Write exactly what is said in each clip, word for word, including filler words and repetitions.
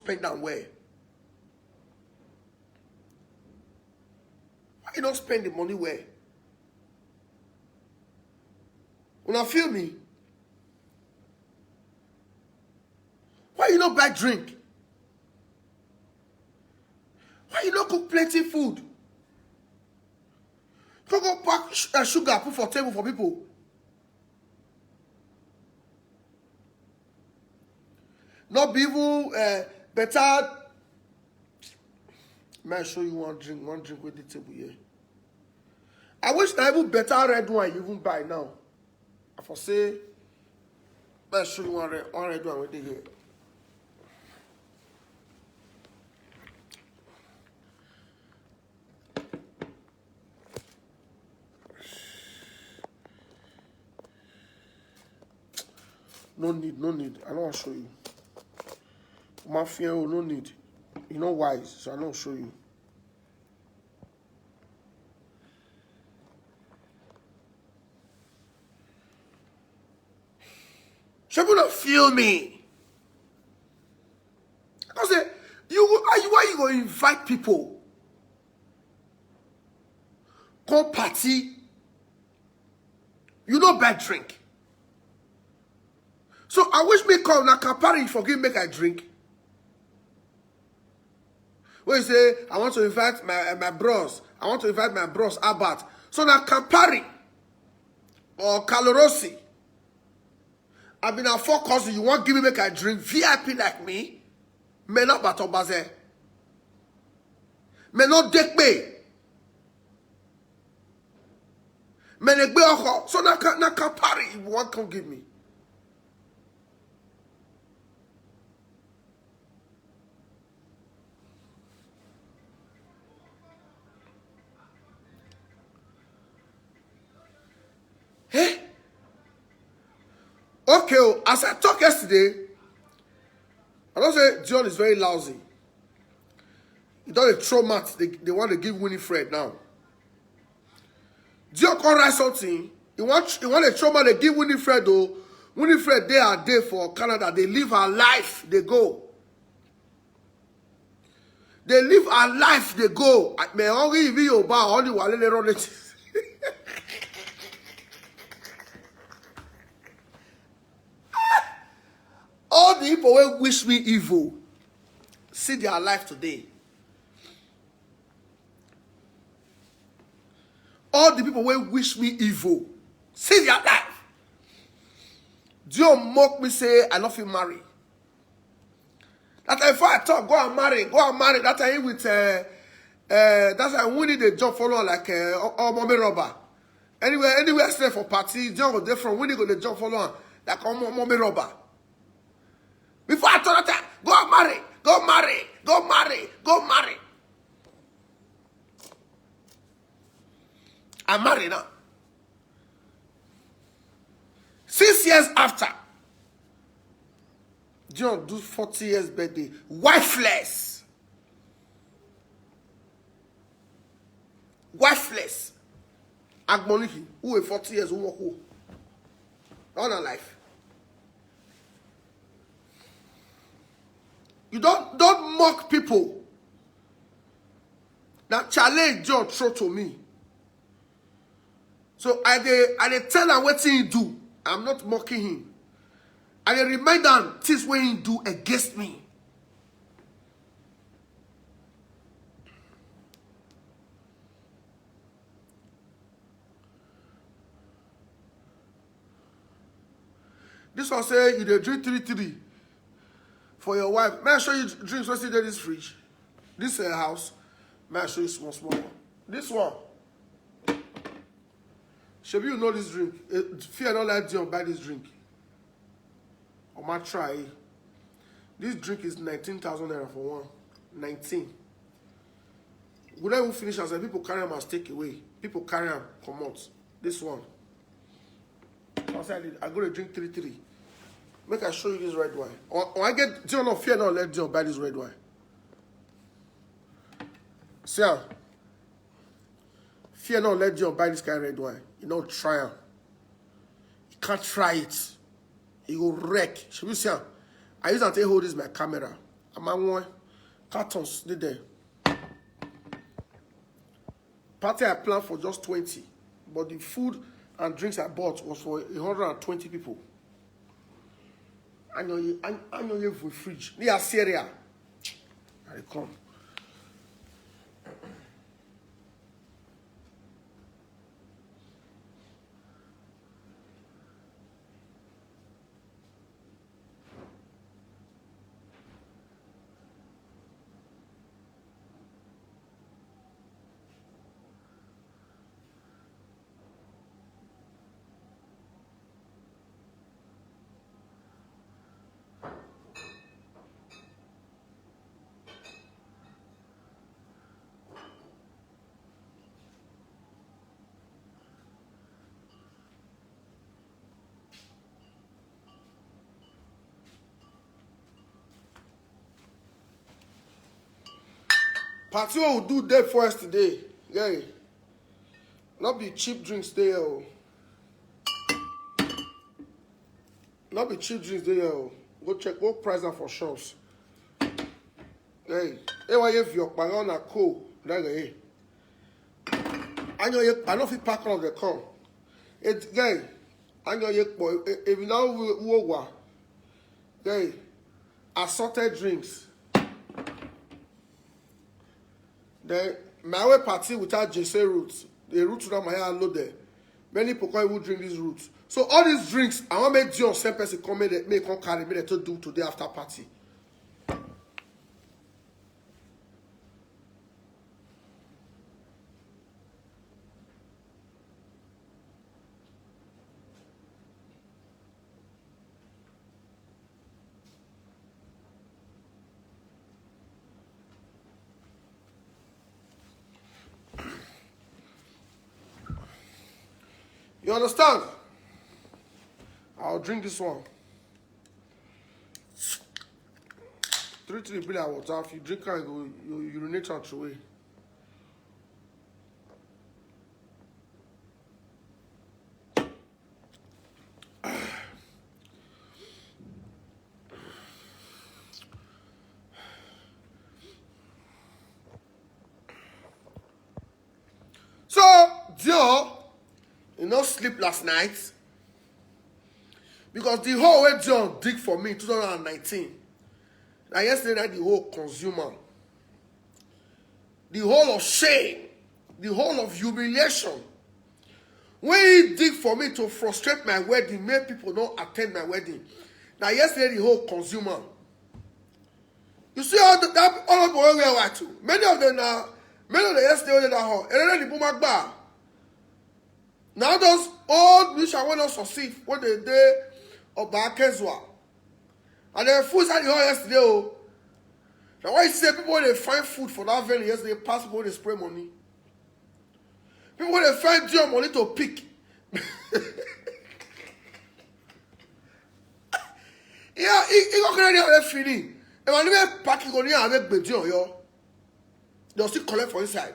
spend am well? Why you no spend the money well? Una feel me? Why you no buy drink? Why you no cook plenty food? Go go pack sh- uh, sugar, put for table for people. Not be even uh, better. May I show you one drink, one drink with the table here. I wish I even better red wine you even buy now. I for say, may I show you one red, one red wine with the here. No need, no need. I don't want to show you. Mafia, oh, no need. You know wise, so I don't show you. Shebu don't feel me. I say, you go, are you, why you go invite people? Come party. You no buy drink. So I wish me come na Campari forgive make I drink. When you say, I want to invite my, my bros. I want to invite my bros Albert. So na Campari or Calorosi. I been a four cousin. You want give me make I drink V I P like me? Me not Baton Baze. Me not Dekbe. Me Negbe Oko. So na, Ka- na Campari you want come give me. Hey? Okay, oh, as I talk yesterday, I don't say John is very lousy. He don't throw mat. They, they want to give Winifred now. John can write something. He want he want a trauma they give Winifred though. Winifred they are there for Canada. They live her life. They go. They live her life. They go. I- Me only if you buy only one little run it. All the people who wish me evil, see their life today. All the people who wish me evil, see their life. Dio mock me say I not feel married. That time before I talk, go and marry, go and marry. That time he with uh, uh, that's why Winnie the jump follow like uh, oh, mommy robber. Anywhere, anywhere stay for party, John go there from Winnie go the jump follow am like oh, mommy robber. Before I turn that time, go and marry, go marry, go marry, go marry. I marry now. Six years after, John do forty years birthday, wifeless. Wifeless. Agboniki, who a forty years, who walk who? All her life. You don't don't mock people. That challenge John throw to me. So I dey I dey tell am wetin he do. I'm not mocking him. I dey remind am things wey he do against me. This one say you dey drink three three for your wife. May I show you drinks wey still dey this fridge? This uh, house. May I show you small small one? This one. Shebi you know this drink. Eh, Fear not let Dion buy this drink. Oma try. This drink is nineteen thousand naira for one. Nineteen. We don't even finish as people carry am as take away. People carry am comot. This one. So I said I go to drink three three. Make I show you this red wine. Or, or I get Dion no Fear not let Dion buy this red wine. See am. Fear not let Dion buy this kind of red wine. You know, try am. You can't try it. You go wreck. Should we see am? I use am take hold this my camera. My one, cartons dey there. Party I planned for just twenty, but the food and drinks I bought was for a hundred and twenty people. Anyoye, an- anyoye for fridge. They are cereal. I come. Party wey we do dey for us today, yeah. Not be cheap drinks dey here o. Not be cheap drinks dey here o. Go check, go price am for shops. Hey, hey, why if your pagona cool? That guy. I know you. I know if you pack on the come. It guy. I know you. If you now wo wa. Hey, assorted drinks. Then my way party without J C route. The route to my load there. Many people can't even drink this route. So all these drinks, I want make Dion send person come make they- make come carry me to do today after party. You understand? I'll drink this one. Three three be like water. If you drink am, you go you urinate and throw away. So Dio, you no sleep last night because the hole wey Dio dig for me in two thousand and nineteen, na yesterday night the hole consume am. The hole of shame, the hole of humiliation, wey he dig for me to frustrate my wedding, make people no attend my wedding. Na yesterday the hole consume am. You see all the, that all of them wey wear white too. Many of them na many of the yesterday wey dey that hall. Erere ni Buma gba. Na all those old musicians wey no succeed, wey dey dey Oba Akezua. And dem full inside the hall yesterday o. Na why you see say people wey dey find food for that venue yesterday pass people wey dey spray money. People wey dey find Dion money to pick. Yeah, e e go carry their way finish. If I never pack, e go near and make Dion yo. Dem still collect for inside.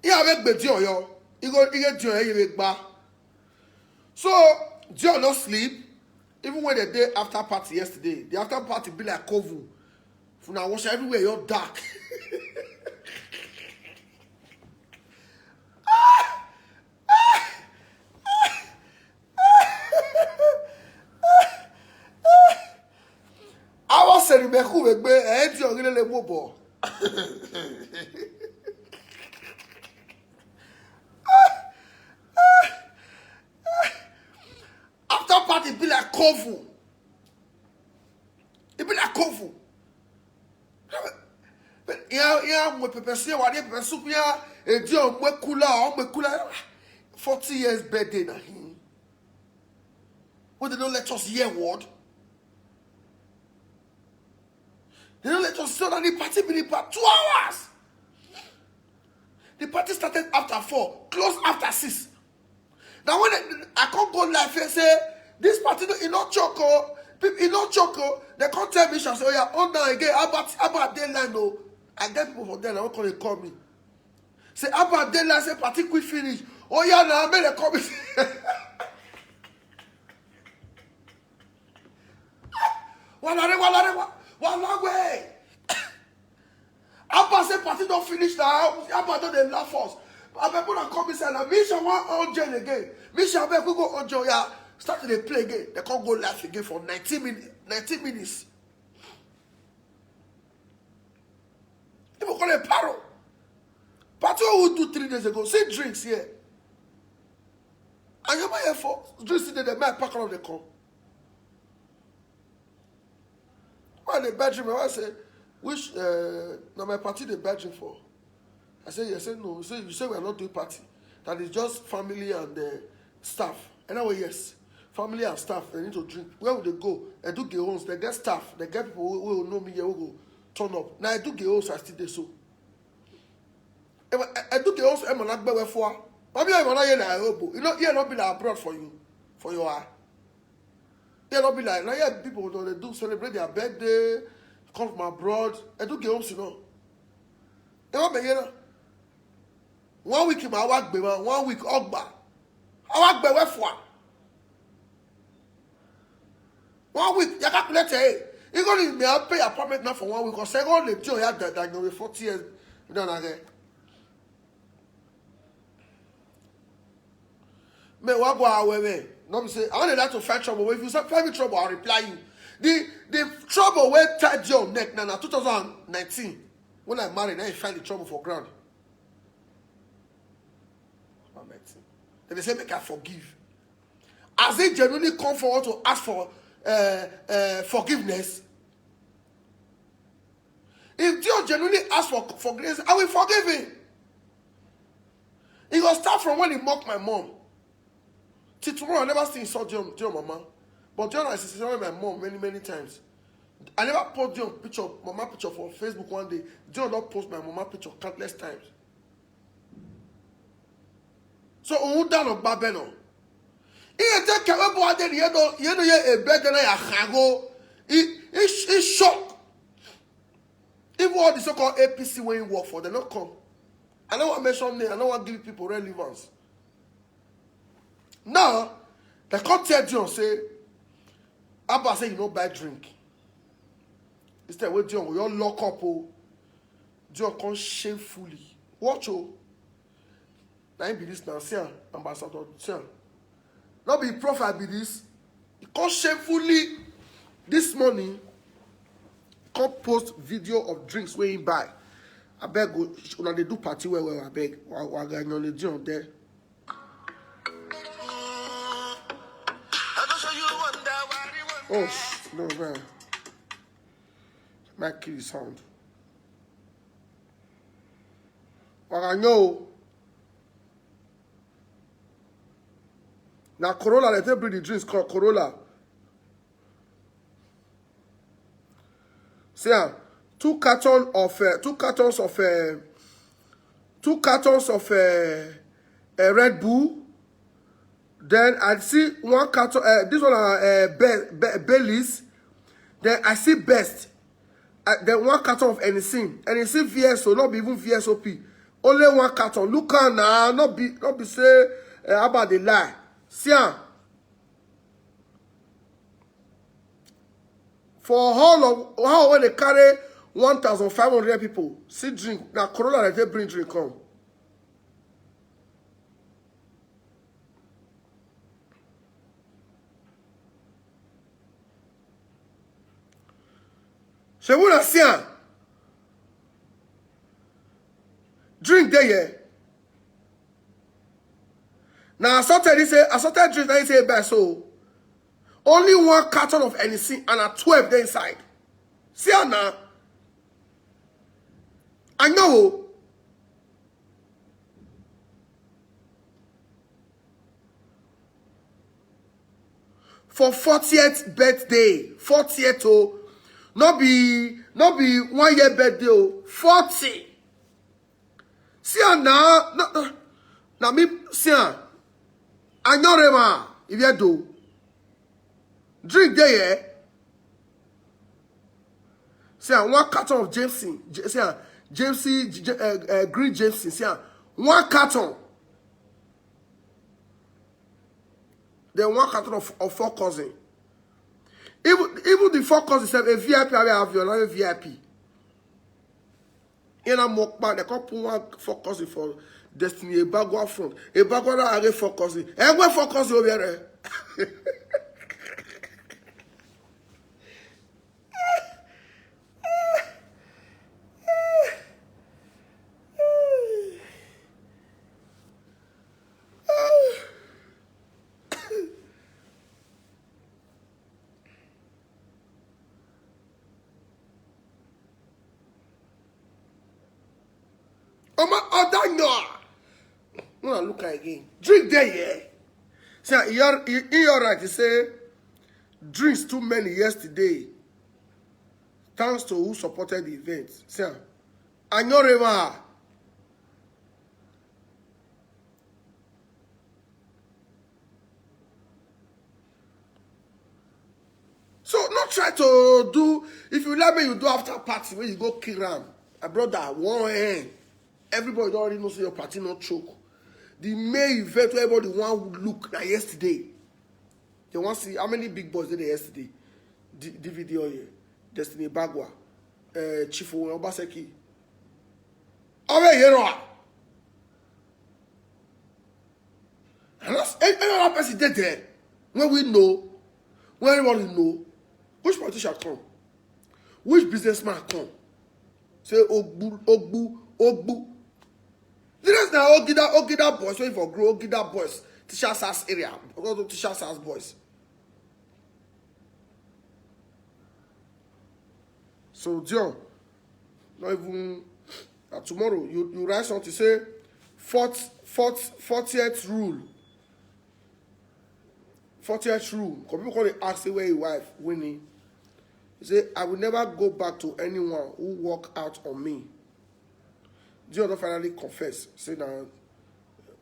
He have a big Dion yo. He go he get Dion he make gba. So Dion no sleep. Even when the day after party yesterday, the after party be like kovu. If una watch everywhere, you're dark. Awa seri meku wegbe eti ogile le mo bo. After party be like kovu. E be like kovu. Yeah, yeah, mwe pepper soup, yeah, wade pepper soup, yeah, e di o mwe kula, o mwe kula. Forty years birthday na him. When they don't let us hear word. They don't let us sit down. The party be the part two hours. The party started after four, closed after six. Now when I, I can't go live and say this party no, e not choke oh, people e not choke oh. They can't tell me shall say oh yeah, on now again about about deadline oh. I get people for there. I won't call they call me. Say about deadline say party quick finish. Oh yeah, now make dem come. Walare, walare, wa-, walare. Abba say party don finish now. Abba don dey laugh us. Abeg, una come inside now. Misha wan on Jane again. Misha, abeg, we go on Jane. Yeah, start to dey play again. Dem come go live again for nineteen minutes. Nineteen minutes. People call it paro. Party wey we do three days ago. See drinks here. And you buy here for drinks today. Dem might pack all of the come. When the bedroom, I say, which, uh, na my party the bedroom for? I say, yes. Say no. Say, you say we are not doing party. That is just family and, uh, staff. And I went, yes. Family and staff, they need to drink. Where would they go? Eduke homes, they get staff, they get people who, who know me here, who go turn up. Now Eduke homes are still there, so. Eduke homes, I'm not bad for. But me, I'm not here, I hope. You know, here not be like abroad for you, for your eye. Here not be like, now here people, you know, they do celebrate their birthday, come from abroad. Eduke homes, you know. Ẹ má bẹ̀yẹ náà. One week, ma wá gbé wọn, one week, ọgbà. Àwa gbé wẹ́ fún wa. One week, you calculate it. You gonna need me, I'll pay apartment now for one week. Or second, the deal, you have that, that, you know, forty years. No, no, no. Me, what go away, man? No, me say, I only like to find trouble. If you say, find me trouble, I'll reply you. The, the trouble wey tie your neck, na, na two thousand nineteen. When I marry, now you find the trouble for ground. Then they say, make I forgive. As they genuinely come forward to ask for, uh, uh, forgiveness, if Dion genuinely ask for forgiveness, I will forgive him. He go start from when he mocked my mom. Till tomorrow, I never still insult Dion, Dion mama. But Dion has insulted my mom many, many times. I never post Dion picture, mama picture for Facebook one day. Dion don post my mama picture countless times. So, òun dànù bá bẹ́ẹ̀ náà. Iye jẹ́ kẹ̀wé bó adé nìyẹn náà, ìyẹn náà yẹ èbẹ́ jẹ́ náà yà kàgó. He, he, he shock. Even all the so-called A P C wey he work for, they no come. I no wan mention name, I no wan give people relevance. Now, they come tell Dion say, Abba say you no buy drink. Instead, wey Dion go just lock up, oh. Dion come shamefully. Watch, oh. Na him be this now. See am, ambassador. See am. No be profile be this. He come shamefully this morning, come post video of drinks wey he buy. Abeg, go, una dey do party well well, abeg. Wa, wa, ga, yan le Dion there. Oh, sh-, no, man. My kill the sound. Waga no. Na Corolla, they take bring the drinks called Corolla. See am, two carton of, uh, two cartons of, uh, two cartons of, uh, uh, Red Bull. Then I see one carton. Uh, this one are, uh, Be-, Be-, Baileys. Then I see Best. Uh, then one carton of anything. Anything V S O, not be even V S O P. Only one carton. Look am now, not be, not be say, uh, about the lie. See am. For hall of, hall wey dey carry one thousand five hundred people, see drink. Na Corolla dem take bring drink come. Shebu na see am. Drink dey here. Na assorted, he say, assorted drink, na he say buy so. Only one carton of anything and a twelve dey inside. See am na. I know. For fortieth birthday, fortieth, oh. No be, no be one year birthday, oh. Forty. See am na, na, na me, see am. Anyorema, if you do. Drink dey here. See am, one carton of Jameson. J-, see am, Jameson, J-, J-, uh, uh, green Jameson. See am, one carton. Then one carton of, of four cousin. Even even the four cousin sef, a V I P, I have your own V I P. In a mukbang, they come put one four cousin for Destiny, a bag one front. A bag one, I get four cousin. And where four cousin over there? Omo, Odanyo. Una look am again. Drink there, yeah. See, he, he, he all right. He say drinks too many yesterday. Thanks to who supported the event. See, I know Rema. So not try to do, if you like me, you do after party when you go kill am. My brother, one hand. Everybody don already know say your party no choke. The main event where everybody wan look na yesterday. They wan see how many big boys dey there yesterday. D- D V D all here. Destiny Bagwa, uh, Chief Owen Obaseki. Over here, and that's any other person dey there. When we know, when everybody know, which politician come, which businessman come, say Ogbu, Ogbu, Ogbu. The rest na Ogida, Ogida boys, wey for grow Ogida boys, Teacher Sars area, because of Teacher Sars boys. So, Dion, not even uh, tomorrow, you, you write something, say, fourth, fourth, fortieth rule. Fortieth rule. Some people call it ask where your wife, Winnie. He say, I will never go back to anyone who walk out on me. Dion don finally confess. Say na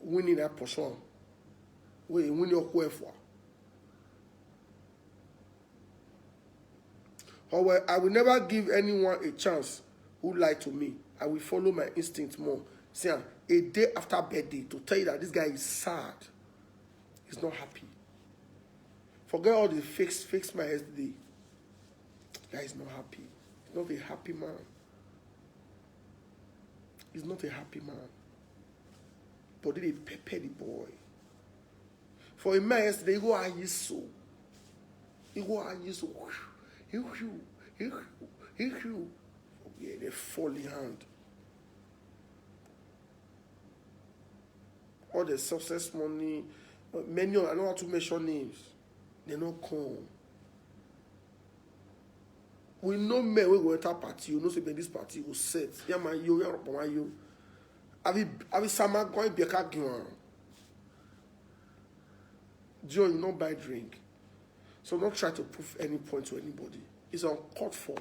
Winnie na pursue am. Wait, Winnie Okwefwa. Oh, well, I will never give anyone a chance who lied to me. I will follow my instinct more. See, ah, a day after birthday to tell you that this guy is sad. He's not happy. Forget all the fix, fix my S D. Guy is not happy. He's not a happy man. He's not a happy man. But they pepper the boy. For a man yesterday, he go and so. He go and so. He hugh, he hugh, he hugh. Yeah, they fall in hand. All the success money, uh, many of, I don't want to mention names. They no come. We know men wey go enter party, you know say this party go set. Yeah, man, yo, yeah, man, yo. I be, I be sama going be a car giver. John, you not buy drink. So don't try to prove any point to anybody. It's uncalled for.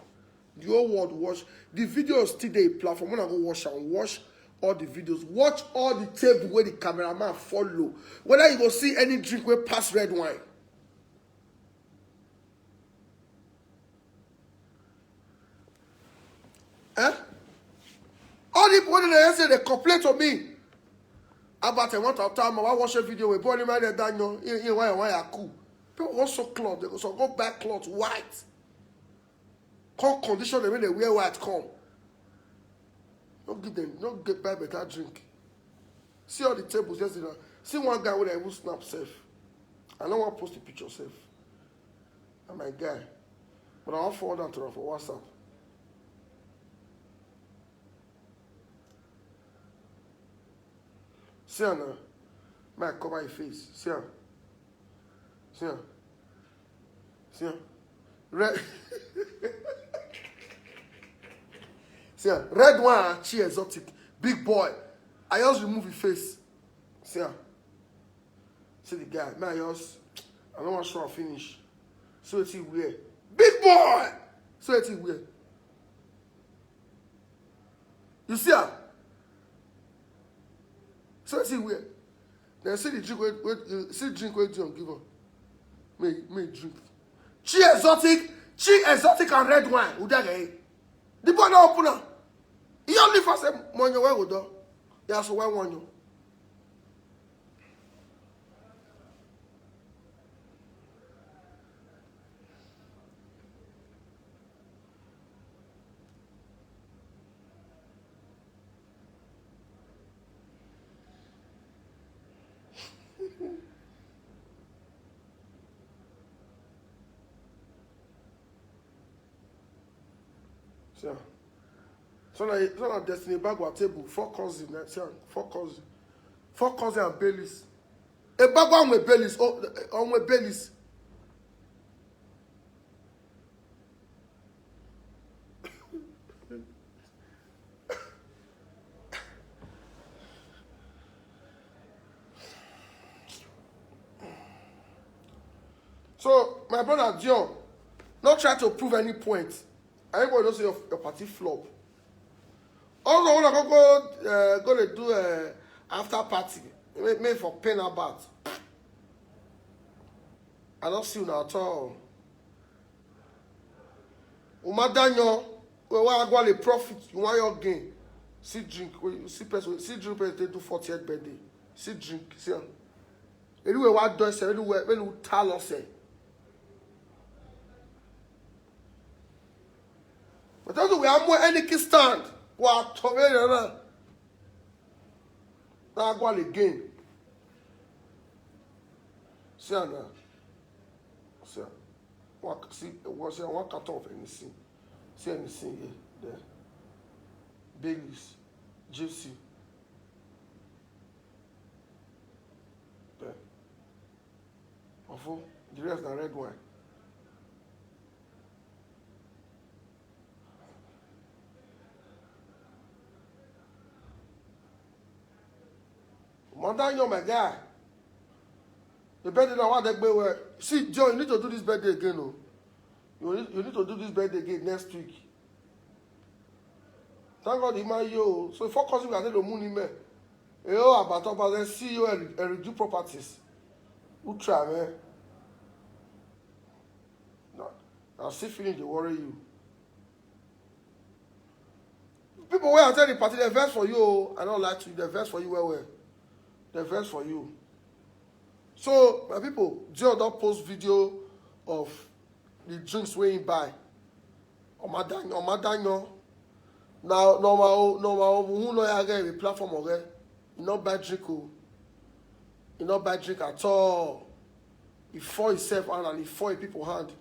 The whole world watch. The video still dey platform. When I go watch and watch all the videos, watch all the table where the cameraman follow. Whether you go see any drink wey pass red wine. Eh? All the people wey dey say they complain to me about a want of time. I watch a video with Bonnie Man and Daniel. He, he, why, why I cool? People want so cloth. They go so go buy cloth white. Come condition them when they wear white come. Don't give them, don't get buy better drink. See all the tables yesterday. See one guy with a even snap safe. I don't want to post the picture safe. And my guy. But I want forward that to her for WhatsApp. See her now. Might cover your face. See her. See her. See her. Red. See her. Red one, she exotic. Big boy. I just remove his face. See her. See the guy. Man, I just, I don't want to show finish. So it's weird. Big boy! So it's weird. You see her? So it's weird. Then see the drink wey, wey, uh, see drink wey John give her. May, may drink. She exotic, she exotic and red wine. Udagaye. The boy no open am. He only first say, "Monyo, where we do?" Yeah, so why one you? See am. So na, so na Destiny Ebagwa table, four cousin, eh, see am, four cousin. Four cousin and Baileys. Ebagwa onwe Baileys, oh, onwe Baileys. So, my brother Dion, not try to prove any point. Everybody knows your, your party flop. Also, when I go, go, uh, go to do, uh, after party, make, make for pain about. I don't see you at all. Umadanyo, we wa agwa le profit, you want your gain. See drink, we see person, see drink person they do fortieth birthday. See drink, see am. Anyway, what do I say? Anyway, when you tell us, eh? But also, we have more any stand. What to me, na na agwa le gain. See am now. See am. One, see, one, see, one carton of anything. See anything here, there. Baileys, Gypsy. There. Ofo, the rest na red wine. Mother, you're my guy. The birthday now, what they well. See, John, you need to do this birthday again, oh. You need, you need to do this birthday again next week. Thank God, he might yo. So, if I cause you, I tell the moon, man. Yo, about top, I see you and, and do properties. Who try, man? No, I see feeling they worry you. People where I tell the party, they verse for you. Oh. I don't like to, they verse for you well, well. They verse for you. So, my people, Joe don't post video of the drinks wey he buy. Omadanyo, Omadanyo. Now, normal, normal, who know I get a platform already. He not buy drink, oh. He not buy drink at all. He fall himself hand and he fall people hand.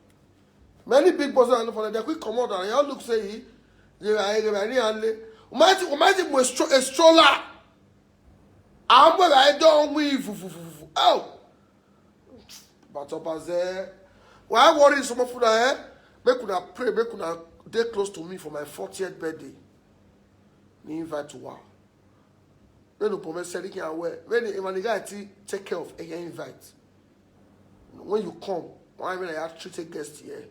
Many big bosses are not for them. They quick come out and they all look say he, they are, they are, they are, they are, Almighty, Almighty, a stroller. I'm going to don't weave. Oh. But Obaze, why worry so much for that, eh? Make una pray, make una dey close to me for my fortieth birthday. Me invite to wow. When you promise anything I wear, when the, when the guy take care of a invite. When you come, why when I have treated guest here?